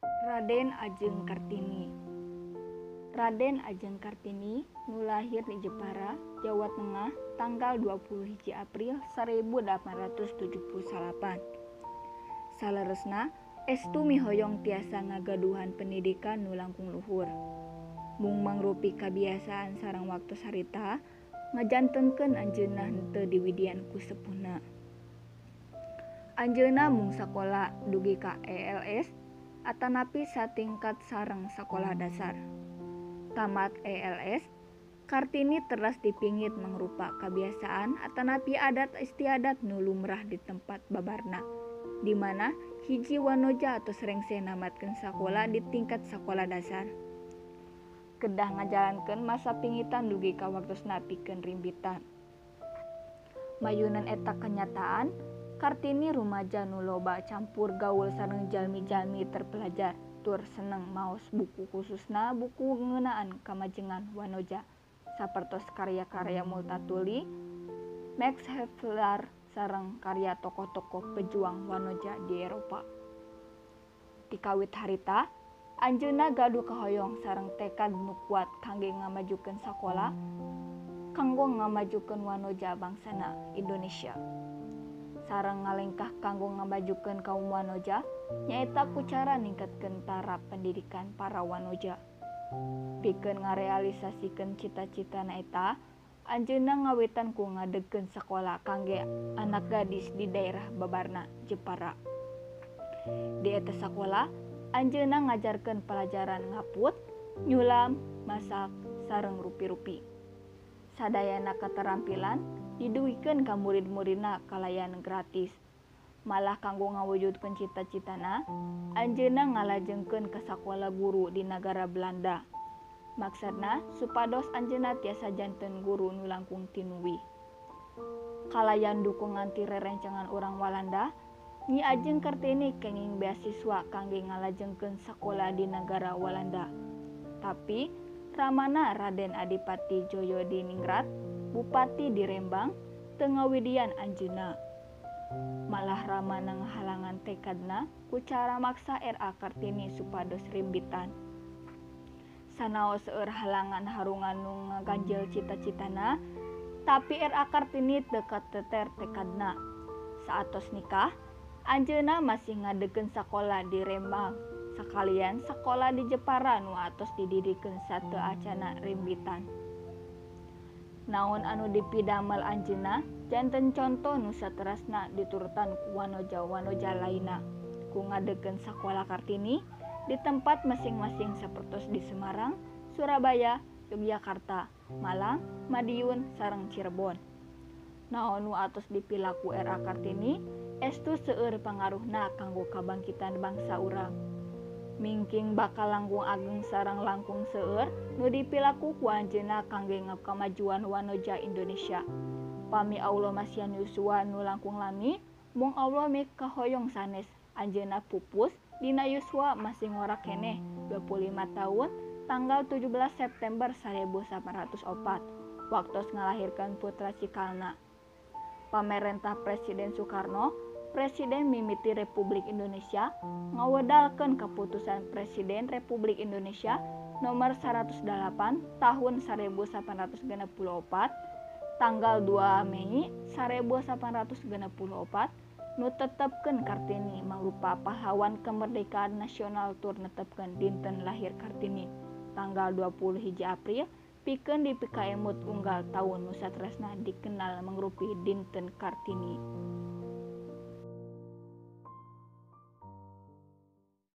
Raden Ajeng Kartini. Raden Ajeng Kartini nu lahir di Jepara, Jawa Tengah tanggal 21 April 1878. Saleresna estu mihoyong tiasa ngagaduhan pendidikan nu langkung luhur. Mung mangrupi kabiasaan sareng waktos harita ngajantenkeun anjeunna henteu diwidian ku sepuhna. Anjeunna mung sakola dugi ka ELS atanapi satingkat sareng sakola dasar. Tamat ELS, Kartini teras dipingit mangrupa kabiasaan atanapi adat istiadat nu lumrah di tempat babarna, di mana hiji wanoja atos rengse namatkeun sakola di tingkat sakola dasar. Kedah ngajalankeun masa pingitan dugi ka waktosna pikeun rimbitan. Mayunan eta kenyataan, Kartini rumaja nu loba campur gaul sareng jalmi-jalmi terpelajar tur seneng maos buku khususna buku ngeunaan kamajengan wanoja sapertos karya-karya Multatuli, Max Havelaar sareng karya tokoh-tokoh pejuang wanoja di Eropa. Tikawit harita, anjeunna gaduh kahoyong sareng tekad nu kuat kangge ngamajukeun sakola kanggo ngamajukeun wanoja bangsana Indonesia. Sareng ngalengkah kanggo ngamajukeun kaum wanoja nyaeta ku cara ningkatkeun taraf pendidikan para wanoja. Pikeun ngarealisasikeun cita-citana eta, anjeunna ngawitan ku ngadegkeun sakola kangge anak gadis di daerah babarna, Jepara. Di eta sakola, anjeunna ngajarkeun pelajaran ngaput, nyulam, masak, sareng rupi-rupi. Sadayana keterampilan didugikeun ka murid-muridna kalayan gratis. Malah kanggo ngawujudkeun cita-citana, anjeunna ngalajengkeun ka sakola guru di nagara Belanda. Maksudna supados anjeunna tiasa janten guru nu langkung tinuwi. Kalayan dukungan ti rerencangan urang Walanda, Nyi Ajeng Kartini kenging beasiswa kangge ngalajengkeun sakola di nagara Walanda. Tapi ramana Raden Adipati Joyodiningrat, bupati di Rembang, teu ngawidian anjeunna. Malah ramana ngahalangan tekadna ku cara maksa R.A. Kartini supados rimbitan. Sanaos seueur halangan harungan nu ngaganjel cita-citana, tapi R.A. Kartini teu kateter tekadna. Saatos nikah, anjeunna masih ngadegkeun sakola di Rembang, sakalian sakola di Jepara nu atos didirikeun sateu acana rimbitan. Naon anu dipidamel anjeunna janten conto nu saterasna diturutan ku wanoja-wanoja lainna ku ngadegkeun sakola Kartini di tempat masing-masing sapertos di Semarang, Surabaya, Yogyakarta, Malang, Madiun, sareng Cirebon. Naon nu atos dipilaku R.A. Kartini estu seueur pangaruhna kanggo kabangkitan bangsa urang. Mingking bakal langkung ageng sareng langkung seueur nu dipilaku ku anjeunna kangge kamajuan wanoja Indonesia. Pami Allah masihan yuswa nu langkung lami, mung Allah mikahoyong sanes anjeunna pupus dina yuswa masih ngora keneh 25 tahun tanggal 17 September 1804 waktos ngalahirkan putra cikalna. Pamerentah Presiden Soekarno, Presiden mimiti Republik Indonesia ngawedalkeun keputusan Presiden Republik Indonesia nomor 108 tahun 1864 tanggal 2 Mei 1864 nu tetepkeun Kartini mangrupa pahlawan kemerdekaan nasional tur netepkeun dinten lahir Kartini tanggal 21 April pikeun dipikaemut unggal taun nu satresna dikenal mangrupi dinten Kartini.